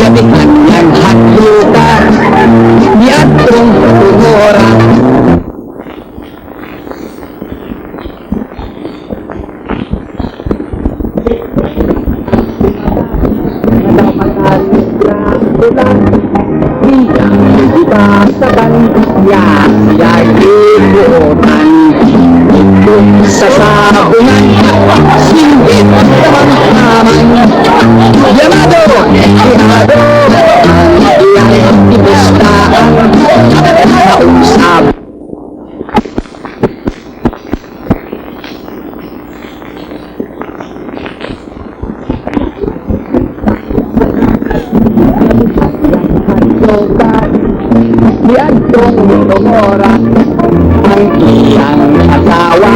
Gabihan yang hadlukan niadtong tumora. Sa sabungan, singgit naman, Yamado, Yamado, ang iyang ibustaan, kausap. Niadtong tumora ang iyang asawa,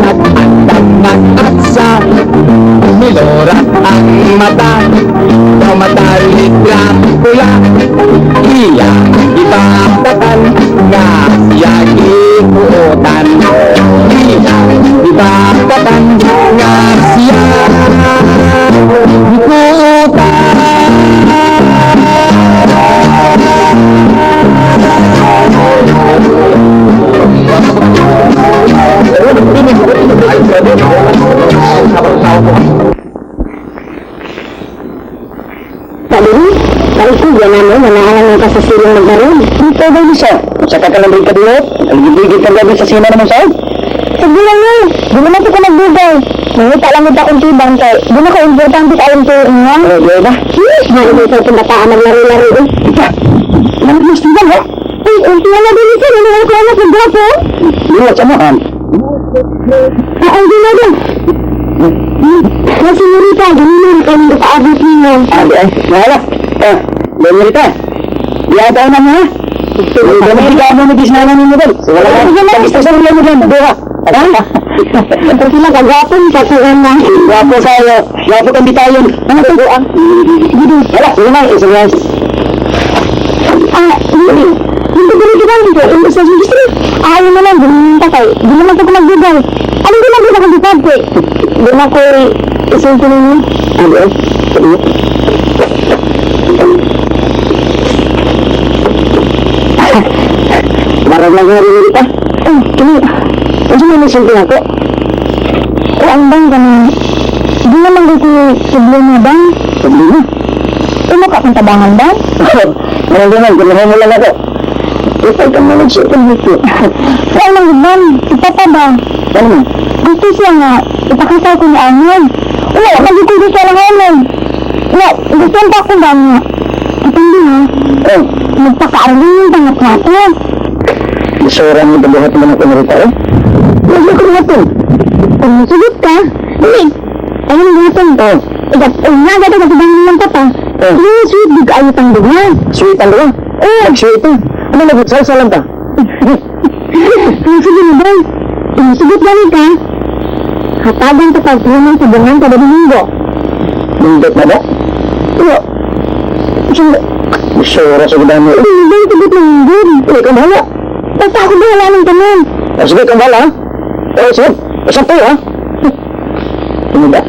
nag-andam nag-atsa, nilorat ang mata, kamatalit pula, iyang ipatatan nga siya gibuotan, iyang ipatatan nga siya gibuotan. Sabi ni, parikuya na mo, manaalang ka sa silong magbaron. Dito ba ni sir? Sa kakalamig ka dito? Aligid-ligid ka gabi sa sina naman sa'yo. Sige lang eh, di naman ko magbigay. Nangita lang ito akong tibang kay, di na ko importante ka alam ko nga. Ano, di ba? Narinig ko itong bataan naglaro-laro eh. Ika, lamig mo stigan ha? Uy, unti na din ito, ano ko anak ng gwapo? Hindi mo, samahan. Ah, ang ginawa. Na senyorita, ganun na rin kami nakaabot niyo. Ah, di ay, nahala. Ah, Benita. Di ata na mo ha? Ganun ka mo nag-isnana ninyo doon. Wala ka. Pag-isa sa mo dyan, duha. Ha? Ito sila kagwapo, kakuha na. Gwapo sa'yo. Gwapo kang bitayon. Ano to? Wala, sige na, isa na. Ah, hindi. Hindi ko rin kita dito. Yung sa registry. Ayaw na lang, ganun pa kay. Di naman ko magbigay. Ano di naman ako dito kay? Di na ko isulti ninyo. Ah, di ay. Sige. Marag lang nga rin pa. Eh, kini. Ano mo nasulti ako? O ang bang ganun. Di naman ko problema bang? Problema. Umo ka akong tabangan ba? Marag naman, ganahan mo lang ako. If I can manage it, can help you. Kaya lang yun, si Papa ba? Ano man? Gusto siya nga, ipakasal ko ni Arnold. Wala, magiging siya lang Arnold. Wala, gusto pa ako ba niya? Itong ha, Oh, magpakaarlin yung bangat natin. Isura mo dabuhat mo ng kunrita eh. Huwag mo natin. Kung masugot ka, dali. Ayun ang natin. Oh, Igat, ay nga, gata kasi bang ng papa. Oh. Hindi sweet, big ayo pang dugan. Sweet ang duwa. Oh, nag-sweet eh. Ano nag-salsa lang ta? Ang sige na ba? Kung masugot gani ka, hatagan ka pagtulong sa bungan kada Domingo. Nindot na ba? Iya. Sino? Isura sa gudami. Hindi, sagot ng hindi. Hindi ka bahala. Basta ako bahala ng tanan. Oh, sige, kang bahala ha. Oh, sige. Isang po ha. Ano ba?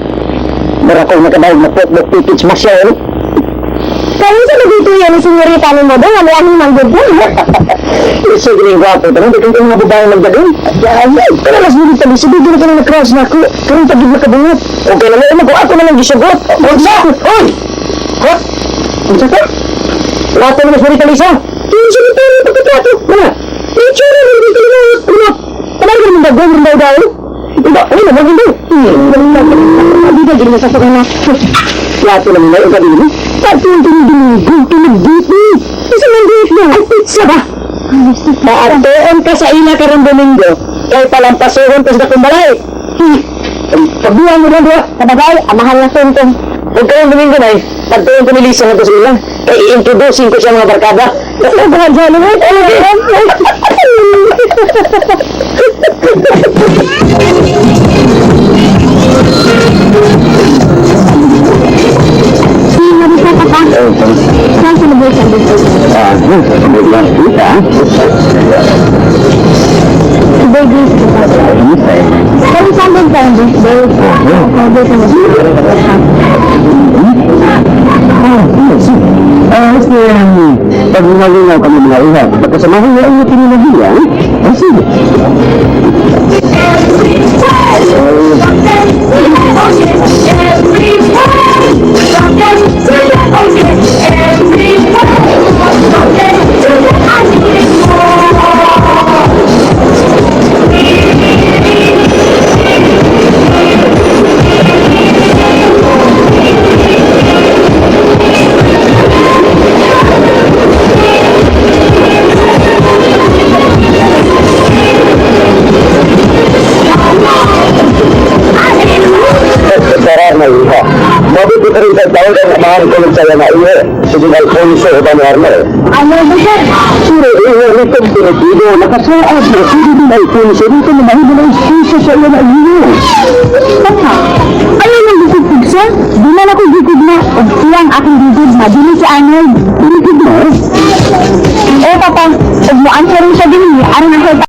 Marakol na kabawag na potbok tickets masya eh. Kaya sa nagituyan ni senyorita ni mo doon, ano ang manggod Isa gining gwapo. Tanong, di kang mga babae magdagin. Ay, pero mas nilid tabi. Sige, gina ka na na-crush na ako. Karong tagid makabungot. Okay na lang, ako na lang gisugot. Unsa? Oy! Ha? Unsa ka? Wato na mas nilid Lisa. Yung solitary pagkatrato. Wala. Yung tsura, hindi ka na. Wala. Tanong ka naman dagong, rin daw daw. Iba, ano naman, hindi. Hindi ba, gina sa na. Wato na muna, yung kanino. Pagtuwang tinidinigo, tinagdito. Isa man dito. Ay, pizza ba? Maartoon ka sa ila karong Domingo, kay palampasuhon tas dakong balay. Pagbuhan mo lang duha. Kababay, amahan na suntong. Huwag kayong Domingo na eh. Pagtuon ko ni Lisa nga to sa ila. Kay i-introducing ko siya mga barkada. Kasi ba, dyan mo? Senyorita ka pa. Saan sa nabuhay sa birthday? Birthday ko pa. Kaya saan din tayo birthday? Birthday ko na. Ah, este, pag lumalingaw kami mga iha, pagkasamahan niya ang tininahiya, eh? Ah, sige. Sarar na iha. Mabuti pa rin sa tawag ang amahan ko ng saya na iha. Sige, Alfonso o Ban Arnold. Ano ba, sir? Pero iha ni comprometido, nakasaad na sige din Alfonso dito na mahimo na ispuso sa iya na iyo. Papa, ayaw nang gigugtog, sir. Di man ako gigug na. Og siya ang akong gigug na. Dili si Arnold. Gigug na? Eh, Papa, og mo answer rin siya din. Aron ako.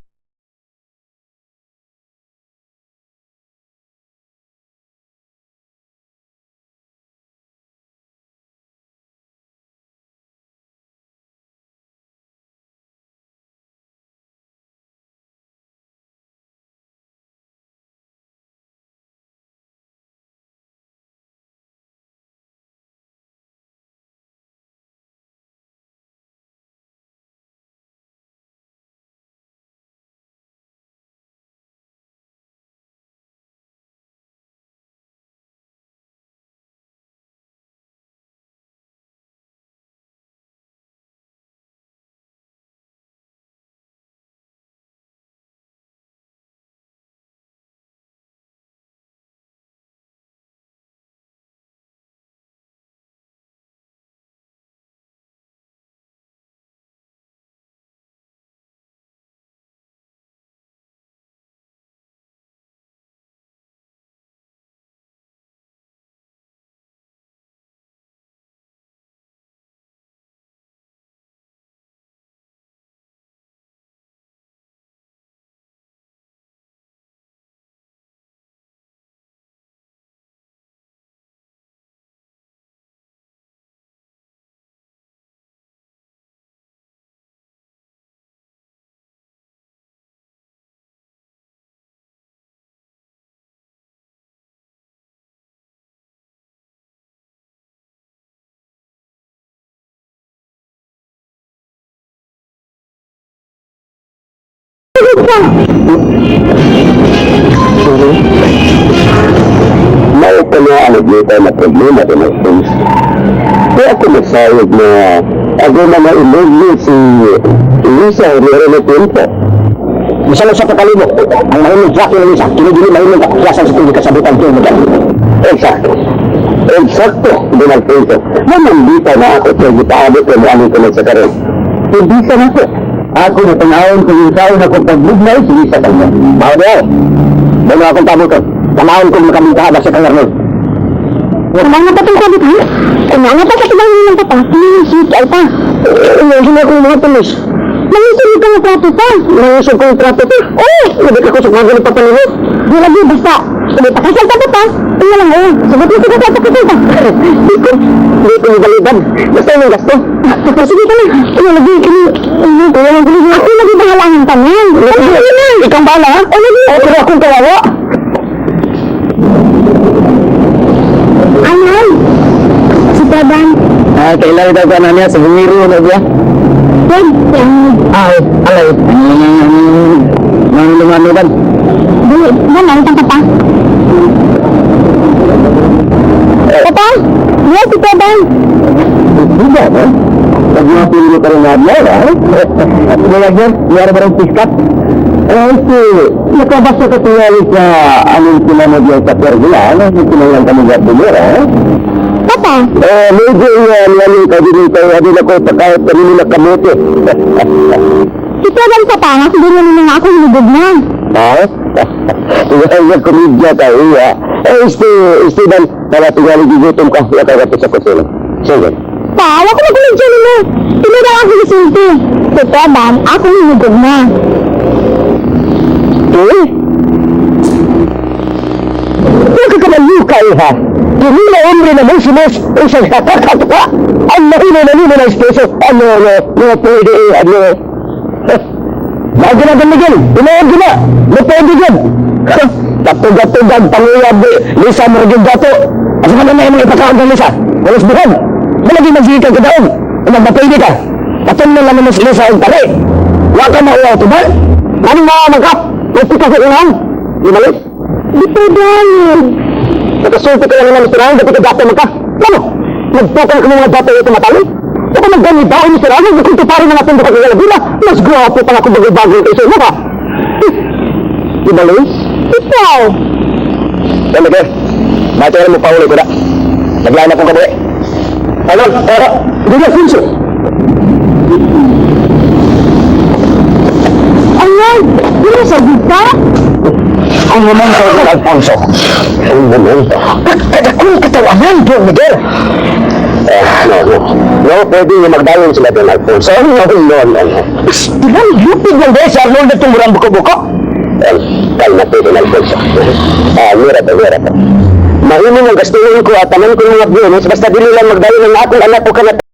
Sorry. Mao pa na ang naglita na problema din Alfonso. Kaya ako magsayod na ako na maimugyo si Lisa Herrera na tiempo. Bisa lang sa kakalibok. Ang mahimong traki ng Lisa, kinigili mahimong kakuklasan sa tubig kasabutan ko mo. Exacto. Exacto, Don Alfonso. Mamandita na ako sa gitaabot ko mo anong kunod sa karon. Hindi sa nako. Ako na panahon kung yung tao na kung pagbugnay si Lisa kanya. Mao na. Bago akong pabutot. Panahon kung makamintahaba sa kang Arnold. Wala nga pa itong sabi ha? Wala nga pa sa ibang ng papa. Hindi ay pa. Hindi na akong mga pulis. Nangisunod ka ng trato pa. Nangisog kong trato pa. Oo! Hindi ka ko sa mga ganun papanilo. Di lagi, basta. Hindi pa kasal ka pa. Ano lang, oo. Sagot mo sa kasal pa. Di ko, di ko nabaliban. Basta yung gasto. Sige ka na. Ano lagi, kini. Ako lagi bahala ang tanan. Ano na? Ikaw ang bahala, ha? Oo, lagi. Oo, pero akong kawawa. Ano? Si Teban. Ah, kailan daw ka na niya sa bumiro na biya? Pwede. Ah, alay. Nang lumano ban? Di, ba, narito ka pa? Papa? Yes, si Teban. Hindi ba, no? Pag mga pili pa rin na ha? Nalagyan, mayroon ba rin piskat? Eh, si, nakabasa ka tingali sa anong pinamagyan sa pergula, ano? Yung pinanglang kami sa bumira, eh? Papa? Eh, medyo nga niya ka din kayo, adin ako pa kahit kami nila kamote. Si Teban, papa, nga siguro nila nga ako hinugod na. Ha? Yan yung komedya tayo, ha? Eh, este, Esteban, para tingali gigutom ka, wala ka sa kusina. Sige. Pa, wag ko magkomedya nila. Tinira ako gisulti. Si Teban, ako hinugod na. Eh? Huwag ka kamaliw ka, iha. Dili na hombre na mo si Mos, o sa kakatuka. Ang mahino na nimo na esposo. Ano, ano, no, pwede, ano. Bago na Don Miguel, tinuod na, no pwede yun. Katugad-tugad, panguyab, Lisa mo rin gato. Asa ka na imong ipakaon kang Lisa? Walas buhon. Malagi magsige kang kadaog. O magpapwede ka. Patun na lang mo si Lisa ang pare. Wa ka mauwaw to ba? Ano mga magka? Magpika sa unahan. Di ba, Liz? Di pwede, Arnold. Nakasulti ka lang naman Mr. Arnold, dapat ka dato magka. Ano? Nagtukang ka mga dato ito matali? Ito magdani ba Mr. Arnold? Kung tuparin na natin baka kagalabila, mas gwapo pa nga kung bago-bago kaysa mo ka. Di ba, Liz? Ikaw. Yan, Miguel. Bakit mo pauli ko na? Naglaan akong kabuhi. Ano? Pero, hindi na, Alfonso. Arnold, di mo sagot ka? Ang momento ng Alfonso. Ang momento. Akong katawanan, Don Miguel. Eh, no, no. No, pwede nga magdayon sila, Don Alfonso. No, no, no, no. Di ba, lupig lang dahil si Arnold na tumurang buko-buko? Well, kalma po, Don Alfonso. Ah, mira po, mira po. Mahimong ang gastuhin ko at tanan ko mga biyunos, basta dili lang magdayon ang akong anak o kanat.